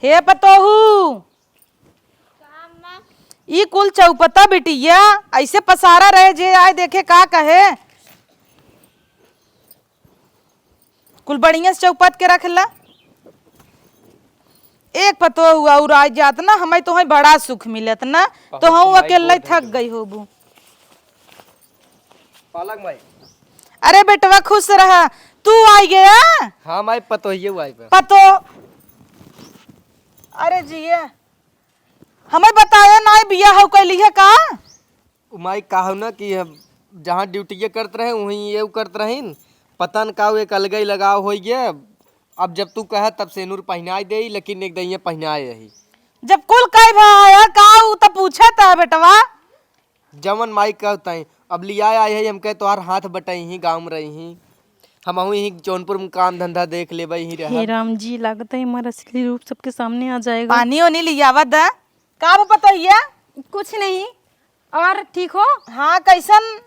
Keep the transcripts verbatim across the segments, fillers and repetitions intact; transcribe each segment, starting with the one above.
हे पतोहू, ई कुल चौपता बिटिया ऐसे पसारा रहे, जे आए देखे का कहे। कुल बढ़िया से चौपत के रख ला। एक पतोहू और आ जात ना, हमें तोहई बड़ा सुख मिलत ना, तोहू अकेले थक गई होबू। पालक माई। अरे बेटवा खुश रहा, तू आई गया। हाँ माई, पतोहिए आई बा। पतो, अरे जिए, हमें बताया ना, बियाह हो कैली है का? उ माई कहू ना कि हम जहाँ ड्यूटी करत रहे, वहीं ये करत रहीन। पता न का एक अलगे ही लगाव हो गया। अब जब तू कहे तब सेनुर पहिनाई दे, लेकिन एक दइया पहिनाए रही। जब कुल कई भाई है, का उ तो पूछे त है बेटवा। जवन माई कहत है, अब लिया आई है, हम कहे तोहार हाथ बटाई ही, गाँव में रही ही, हम ही जौनपुर में काम धंधा देख लेबे ही रह। हे राम जी, लागत है हमारा असली रूप सबके सामने आ जाएगा। पानी ओनी लियावा द। का वो पतोहिया? कुछ नहीं। और ठीक हो? हाँ, कैसन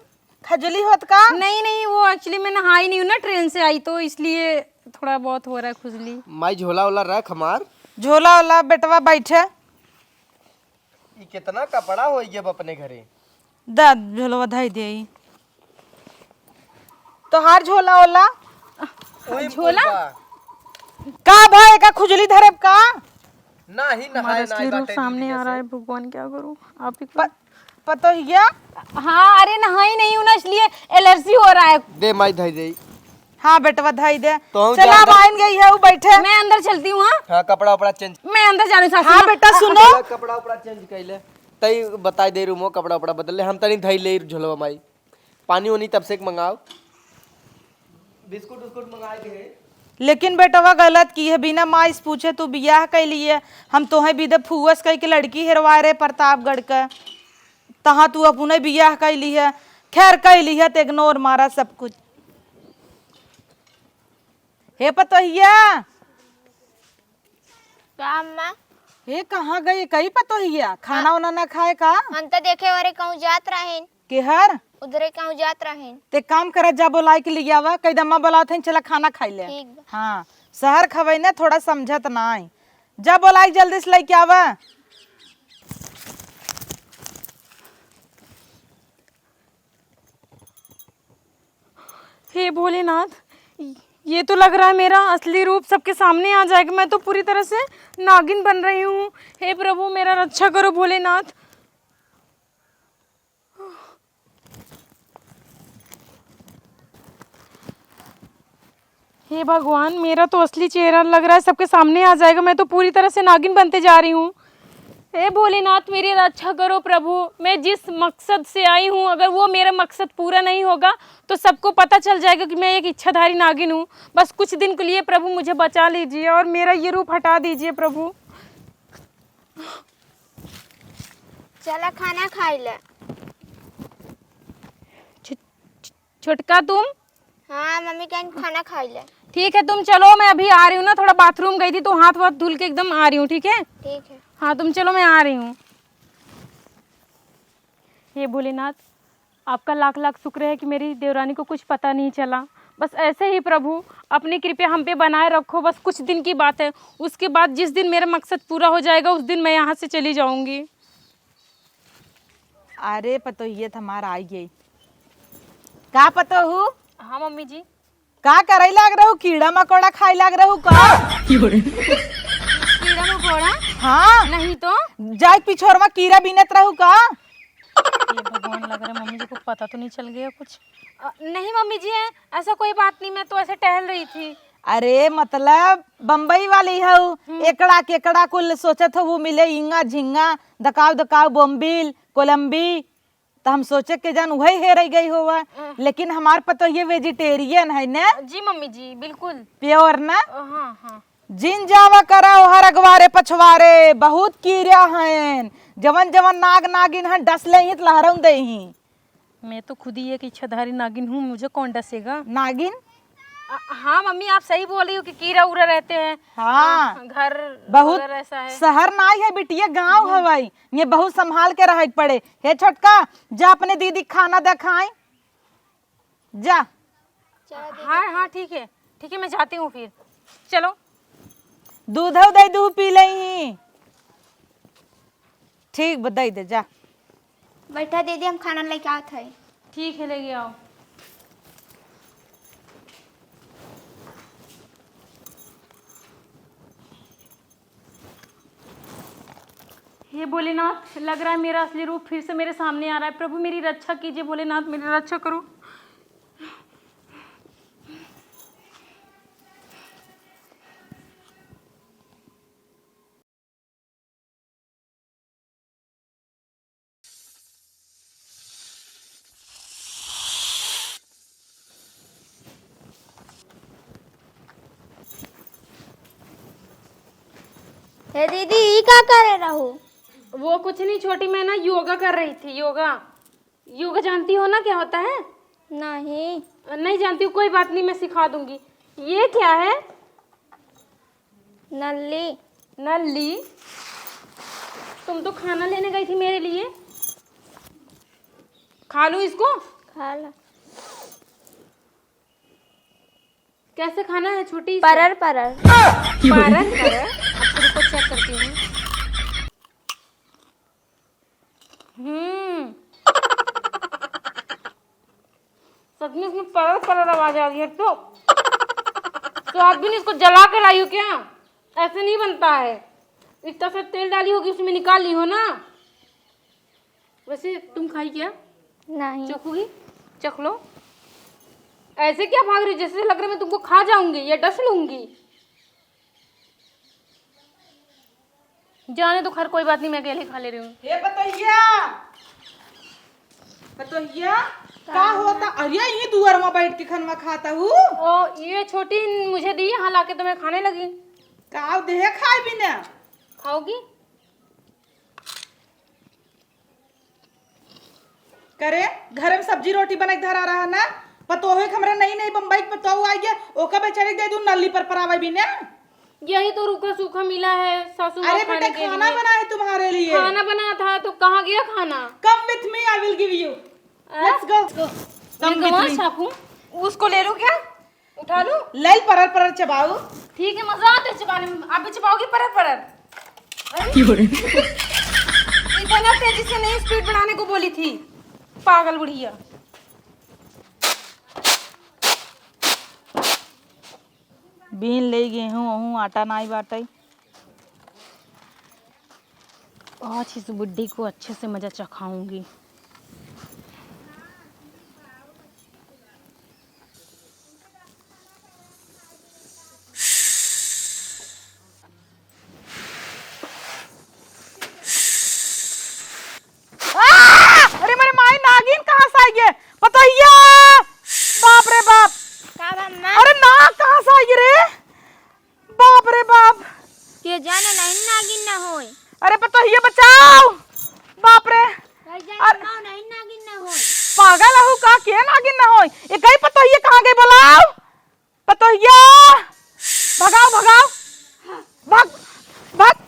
खजुली होत का? नहीं, नहीं, वो actually मैं नहाई नहीं हूँ ना, ट्रेन से आई, तो इसलिए थोड़ा बहुत हो रहा है खुजली। माई, झोला ओला रख हमार। झोला ओला बेटवा बैठे। ई कितना कपड़ा हो गया अपने घरे। द झोलवा धई दे। तोहार झोला ओला। ओही में झोला? कुल बा। का भाई, का खुजली धरेब का? नाही, नहाए हमारा असली रूप सामने आ रहा है, भगवान, क्या करूँ? आप ही प-, पतोहिया? हाँ, अरे, नहाई नहीं हूँ ना, इसलिए एलर्जी हो रहा है। दे माई, धई दे। हाँ बेटवा, धई दे। तो हम चला, जान अब आइन गई है, वो बैठे। मैं अंदर चलती हूँ, हाँ? हाँ, कपड़ा उपड़ा चेंज। मैं अंदर जा रही हूँ, सासू हाँ माँ। बेटा, सुनो। चला, कपड़ा उपड़ा चेंज कर ले। तई बताई दे रूमो, कपड़ा उपड़ा बदल ले, हम तनी धई ले झोलवा माई। पानी ओनी तब से मंगाओ, बिस्कुट उस्कुट मंगाए दे। लेकिन बेटवा गलत की है, बिना माई से पूछे तू बियाह कैली है। हम तोहे बिदे फुअस कह के लड़की हेरवाए रहे प्रतापगढ़ के, तहाँ तू अपने बियाह कैली है। खैर कैली है तो इग्नोर मारा सब कुछ। हे पतोहिया। का अम्मा? हे कहाँ गई कई पतोहिया? खाना आ- ओना ना खाए का? हम तो देखे वारे कहूँ जात रहेन। केहर? उधरे कहूँ जात रहेन। ते काम करत जा, बोलाई के लियावा, कई दम्मा बोलावत हईन, चला खाना खाई ले। ठीक बा। हाँ, शहर खवई ने थोड़ा समझत नाई। जा बोलाई जल्दी से लेके आवा। हे भोलेनाथ, ये तो लग रहा है मेरा असली रूप सबके सामने आ जाएगा। मैं तो पूरी तरह से नागिन बन रही हूँ। हे प्रभु, मेरा रक्षा करो भोलेनाथ। हे भगवान, मेरा तो असली चेहरा लग रहा है, सबके सामने आ जाएगा। मैं तो पूरी तरह से नागिन बनते जा रही हूँ। हे भोलेनाथ, मेरी रक्षा करो प्रभु। मैं जिस मकसद से आई हूँ, अगर वो मेरा मकसद पूरा नहीं होगा, तो सबको पता चल जाएगा कि मैं एक इच्छाधारी नागिन हूँ। बस कुछ दिन के लिए प्रभु मुझे बचा लीजिए और मेरा ये रूप हटा दीजिए प्रभु। चला खाना खाई ले। छु-, छु-, छोटका तुम? हाँ, मम्मी कहेन खाना खाई ले। ठीक है, तुम चलो, मैं अभी आ रही हूँ ना, थोड़ा बाथरूम गई थी, तो हाथ वाथ धुल के एकदम आ रही हूँ, ठीक है? ठीक है। हाँ, तुम चलो, मैं आ रही हूँ। हे भोलेनाथ, आपका लाख लाख शुक्र है कि मेरी देवरानी को कुछ पता नहीं चला। बस ऐसे ही प्रभु, अपनी कृपया हम पे बनाए रखो। बस कुछ दिन की बात है, उसके बाद जिस दिन मेरा मकसद पूरा हो जाएगा, उस दिन मैं यहाँ से चली जाऊँगी। अरे पतोहिया त हमार आई गई। का पतोहू? हाँ मम्मी जी। का करे लाग रहू? कीड़ा मकोड़ा खाए लाग रहू का? कीड़ा मकोड़ा? हाँ। नहीं तो। जाए पिछोर में कीड़ा बीनत रहू का? हे भगवान, लग रहा है मम्मी जी को पता तो नहीं चल गया कुछ। अ, नहीं मम्मी जी, ऐसा कोई बात नहीं, मैं तो ऐसे टहल रही थी। अरे मतलब बम्बई वाली हऊ, हम्म। एकड़ा केकड़ा कुल सोचत हऊ मिले, इंगा झिंगा, दकाव दकाव बोम्बिल, कोलम्बी, त हम सोचे के जान उहई हेरई गई होवा। अ। लेकिन हमार पतोहिया वेजिटेरियन है ने? जी मम्मी जी, बिल्कुल। प्योर ना? अ, हाँ, हाँ। जिन जावा करा ओहर अगवारे पछवारे, बहुत कीड़ा हैं। जवन जवन नाग नागिन हैं, डस लेही त लहरउन देही। मैं तो खुद ही एक इच्छाधारी नागिन हूँ, मुझे कौन डसेगा? नागिन? अ, हाँ मम्मी, आप सही बोल रही हो कि कीड़ा उड़ा रहते हैं। हाँ। हाँ, घर बहुत वगैरह ऐसा है। शहर नाई है बिटिया, गाँव हम्म। हवाई। ये बहुत संभाल के रहे के पड़े। हे छोटका, जा अपने दीदी के खाना दे खाई। जा। हाँ, हाँ, ठीक है, ठीक है, मैं जाती हूँ फिर। चलो। दूधउ दइ दूँ, पी लइहीं। ठीक बा, दइ दे, जा। बैठा दीदी, हम खाना लेके आवत हई। ठीक है, लेके आओ। हे भोलेनाथ, लग रहा है मेरा असली रूप फिर से मेरे सामने आ रहा है। प्रभु, मेरी रक्षा कीजिए भोलेनाथ, मेरी रक्षा करो। हे दीदी, ई का करे रहू? वो कुछ नहीं छोटी, मैं ना योगा कर रही थी, योगा। योगा जानती हो ना क्या होता है? नहीं। नहीं जानती हो, कोई बात नहीं, मैं सिखा दूंगी। ये क्या है? नल्ली। नल्ली? तुम तो खाना लेने गई थी मेरे लिए। खा लूं इसको? खा ला। कैसे खाना है छोटी से? परर परर। परर परर? अच्छा, रुको, चेक करती हूँ। हम्म। सच में इसमें परर परर आवाज आ रही है। तो, तो आप भी इसको जला के लाई हो क्या? ऐसे नहीं बनता है। इतना सा तेल डाली होगी, उसमें निकाल ली हो ना। वैसे तुम खाई क्या? नहीं। चखोगी? चख लो। ऐसे क्या भाग रही हो? जैसे लग रहा है मैं तुमको खा जाऊंगी या डस लूंगी। जाने दो, खैर कोई बात नहीं, मैं अकेले खा ले रही हूँ। हे पतोहिया, पतोहिया, का का होता? अरे, ये दुअर में बैठ के खनवा खाता हूँ। ओ, ये छोटी मुझे दी, यहाँ लाके तो मैं खाने लगी। का देहे खाए बिना? खाओगी? करे, घर में सब्जी रोटी बनाइ के धरा रहा ना, पतोह के हमरा नई नई बम्बई के पतोह आइ गया, ओका बेचारी के दे दूँ नली पर परावे बिना। यही तो रूखा सूखा मिला है सासू माँ अरे बेटा, खाने के लिए। खाना बना है तुम्हारे लिए। खाना बना था तो कहाँ गया खाना? Come with me, I will give you। आ? Let's go। Come with me। छापू, उसको ले लूँ क्या? उठा लूं? ले परर परर चबाऊ। ठीक है, मजा आता है चबाने में। आप भी चबाओगी परर परर? अरे, इतना तेजी से नहीं, स्पीड बढ़ाने को बोली थी, पागल बुढ़िया। बीन ले गेहूं, ओहूं आटा नाई बाटइ। आज इस बुड्ढी को अच्छे से मजा चखाऊंगी। आ! अरे मोरे माई, नागिन कहाँ से आइ गे? पतोहिया! बाप रे बाप! का बा अम्मा? अरे नाग कहाँ से आइ गे रे? बाप रे बाप। के जाने नहीं नागिन ना होय। अरे पतोहिया बचाओ। बाप रे। भाई जान अरे माँ नहीं नागिन ना होय। पागल हऊ का? के नागिन ना होय? एकही पतोहिया कहाँ गई बोलाओ? पतोहिया भगाओ, भगाओ। भाग, भाग।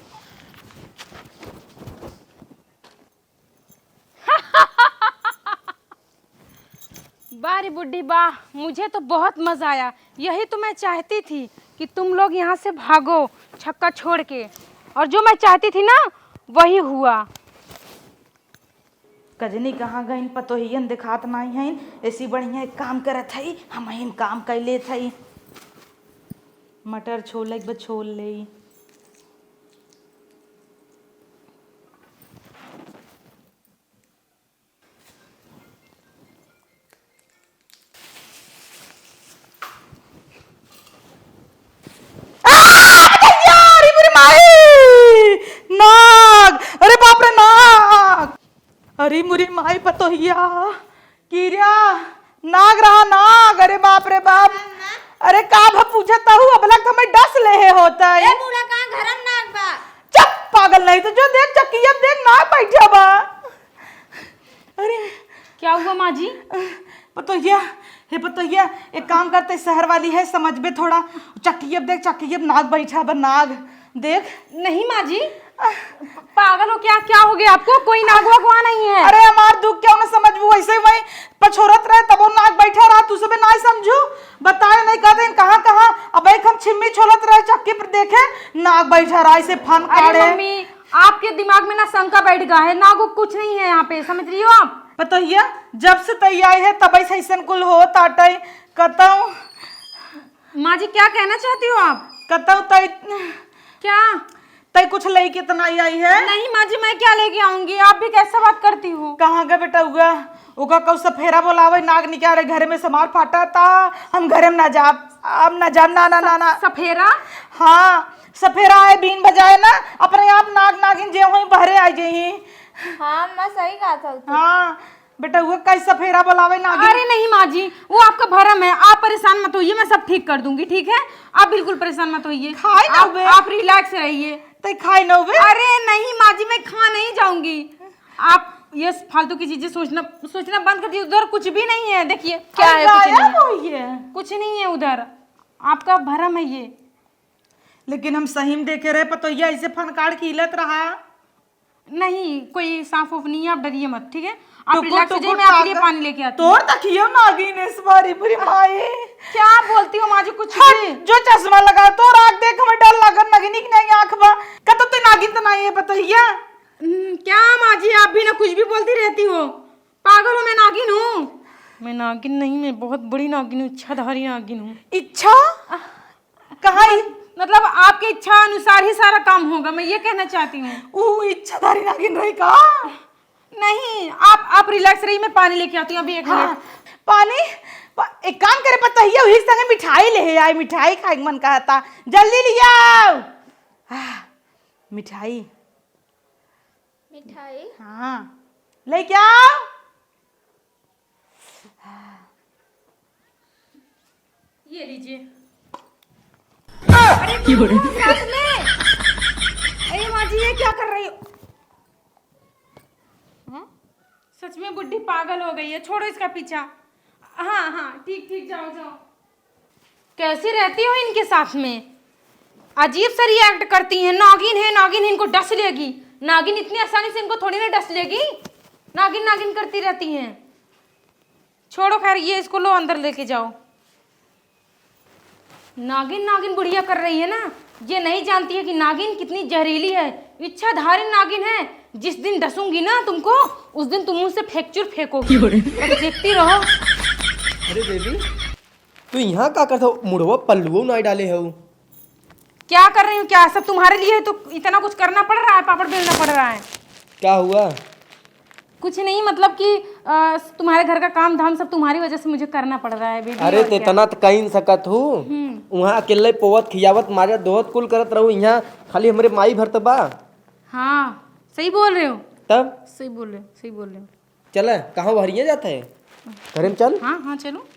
वाह रे बुड्ढी वाह, मुझे तो बहुत मजा आया। यही तो मैं चाहती थी कि तुम लोग यहाँ से भागो छक्का छोड़ के, और जो मैं चाहती थी ना वही हुआ। कजनी कहाँ गइन, पतोहियन देखात नाहीं हइन। ऐसी बढ़िया एक काम करत हई, हमहिन काम कइ लेत हई। मटर छोले के बा, छोल लेई। आ, पतोहिया, अरे मेरी माई! नाग! अरे बाप रे, नाग! अरे मुरी माई पतोहिया, कीरिया, नाग रहा नाग, अरे बाप रे बाप। अरे का भा पूछत हऊ, अबलक हमें डस लेहे होता है। ए बूढ़ा, कहाँ घरम नाग बा? चुप पागल, नहीं तो जो देख चकिया देख नाग बैठा बा। अरे क्या हुआ माँ जी? पतोहिया, हे पतोहिया, एक काम करते, शहर वाली है, समझ में थोड़ा, चकिया देख, चकिया नाग बैठा बा, नाग। देख। नहीं माँ जी, पागल हो क्या? क्या हो गया आपको? कोई नाग वाग वहाँ नहीं है। अरे हमार दुख क्यों ना समझबू, वैसे ही वहीं पछोरत रहे तबो नाग बैठा रहा, तू सबे नाहीं समझू, बताए नहीं कहते हैं कहाँ कहाँ। अब एक हम छिम्मी छोलत रहे चक्की पर देखे नाग बैठा रहा, ऐसे फन अरे काढ़े। मम्मी, आपके दिमाग में ना शंका बैठ गया है, नाग उग कुछ नहीं है यहाँ पे, समझ रही हो आप? पतोहिया, जब से तई आई है, तब ऐसे ऐसन कुल होत आटै। कतौ माँ जी, क्या कहना चाहती हो आप? कतौ तई क्या? तई कुछ लेके त नाई आई है? नहीं माँ जी, मैं क्या लेके आऊंगी? आप भी कैसे बात करती हो? कहाँ गए बेटा हुआ? ओका कौ सफेरा बोलावे, नाग निकाले, घरे में समार फाटा ता, हम घरे में ना जाब, अब ना जाब, ना, ना, ना, ना। सफेरा? हाँ, सफेरा आए बीन बजाए ना, अपने आप नाग नागिन जे होई बहरे आ जाई। हाँ, अम्मा, सही कहा था तू। हाँ, बेटा, वो कई सफेरा बोलावे नागिन। अरे नहीं माँ जी, वो आपका भरम है, आप परेशान मत होइए, मैं सब ठीक कर दूंगी, ठीक है? आप बिल्कुल परेशान मत होइए। खाए ना आप, बे। आप रिलैक्स रहिए। तै खाए ना बे। अरे नहीं माँ जी, मैं खा नहीं जाऊंगी। आप ये फालतू की चीजें सोचना, सोचना बंद कर दीजिए। उधर कुछ भी नहीं है, देखिए क्या है, कुछ नहीं है। कुछ नहीं है उधर, आपका भरम है ये। लेकिन हम सही में देखे रहे, पतोहिया ऐसे फनकार के हिलत रहा। नहीं, कोई सांप उप नहीं है, आप डरिए मत, ठीक है? आप टुकुर रिलैक्स हो जाइए, टुकुर मैं आपके लिए ताक-, पानी लेके आती हूँ। तोर तकियो नागिन इस बारी, बुरी माई। क्या बोलती हो माँ जी, कुछ हट, भी? जो चश्मा लगा, तोर आँख देख, हमें डर लागत, नागिन की नहीं आँख बा। कतो ते नागिन तो नहीं है, पतोहिया। हम्म, क्या माँ जी, आप भी ना कुछ भी बोलती रहती हो। पागल हो, मैं नागिन हूँ। मैं नागिन नहीं, मैं बहुत बड़ी नागिन हूँ, इच्छाधारी नागिन हूँ। इच्छा? कहाँ ई? मतलब आपके इच्छा अनुसार ही सारा काम होगा, मैं ये कहना चाहती हूँ। ऊ इच्छाधारी नागिन रही का? नहीं, आप, आप रिलैक्स रहिए, मैं पानी लेके आती हूँ अभी, एक हाँ, मिनट। पानी? पा-, एक काम करे, पतोहिया, वही संगे मिठाई ले आए, मिठाई खाए के मन कहता, जल्दी ले आओ। आह, मिठाई। मिठाई? हाँ, लेके आओ। ये लीजिए। अरे, की हो रही? साथ में। अरे माँ जी, ये क्या कर रही हो? हाँ? सच में बुड्ढी पागल हो गई है, छोड़ो इसका पीछा। हाँ, हाँ, ठीक, ठीक, जाओ, जाओ। कैसी रहती हो इनके साथ में? अजीब सा रिएक्ट करती हैं। नागिन है, नागिन इनको डस लेगी। नागिन इतनी आसानी से इनको थोड़ी ना डस लेगी। नागिन, नागिन करती रहती हैं। छोड़ो खैर, ये इसको लो, अंदर लेके जाओ। नागिन, नागिन बुढ़िया कर रही है ना, ये नहीं जानती है कि नागिन कितनी जहरीली है, इच्छाधारी नागिन है। जिस दिन डसूंगी ना तुमको, उस दिन तुम मुंह से फेंकचूर फेंकोगी। बस देखती रहो। अरे बेबी, तू यहाँ का करत हो? मुड़वा पल्लुओ नाई डाले हो। क्या कर रही हूँ? क्या सब तुम्हारे लिए है तो इतना कुछ करना पड़ रहा है, पापड़ बेलना पड़ रहा है। क्या हुआ? कुछ नहीं, मतलब कि, अ, तुम्हारे घर का काम धाम सब तुम्हारी वजह से मुझे करना पड़ रहा है बेबी, अरे और तो क्या? इतना तो कही न सकत हूँ। हम्म। वहाँ अकेले पोवत खियावत माजत धोवत कुल करत रहू, यहाँ खाली हमरे माई भर त बा। हाँ, सही बोल रहे हो। तब? सही बोल रहे हो, सही बोल रहे हो। चल, कहाँ बहरिया जात है? घरे में चल। हाँ, हाँ, चलो।